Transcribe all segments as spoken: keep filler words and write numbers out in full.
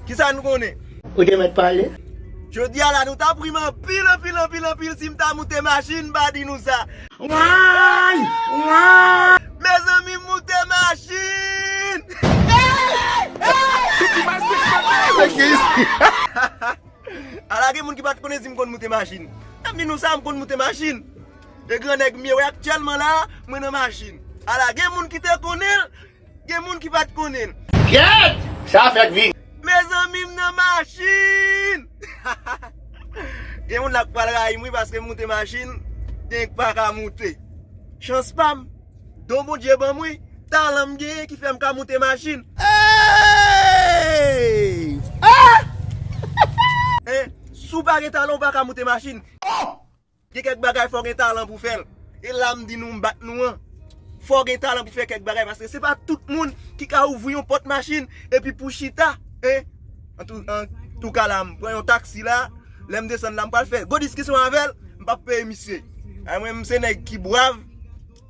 Kisa nou konnen? Ou te mèt pale. Jodi a la, nou ta ap ri m anpil, anpil, anpil, anpil si m ta moute machin, m pa di nou sa. Way! Way! Mezanmi, m moute machin! Ala gen moun ki pa t konnen si m konn moute machin. M ap di nou sa, m konn moute machin. E gran nèg m ye, wè aktyèlman la, mwen nan machin. Ala gen moun ki te konnen l, gen moun ki pa t konnen l. Kyèt! Sa fèk vin. Mezanmi, m nan machin! Gen moun la k pral rayi m wi, paske m moute machin, gen k pa ka moute. Chans pa m, don Bondye ban m wi, talan m genyen ki fè m ka moute machin. Hey! Ah! Hein? Si w pa gen talan, w pa ka moute machin. Oh! Gen kèk bagay fò w gen talan pou fè l. E la m di nou, m bat nou an. Fò w gen talan pou fè kèk bagay, paske se pa tout moun ki ka ouvri yon pòt machin epi pou chita, hein. An tou, an tou ka la, m pran yon taksi la, lè m desann la, m pral fè gwo diskisyon avè l, m p ap peye misye. A mwen, m se nèg ki brav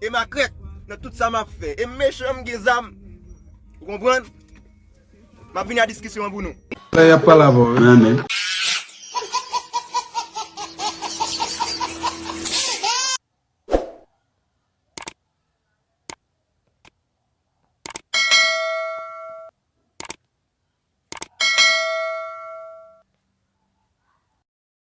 e makrèk nan tout sa m ap fè. E m mechan, m gen zam. Ou konprann? M ap vini a diskisyon an pou nou. La, y ap pale avè w, wi. Amen.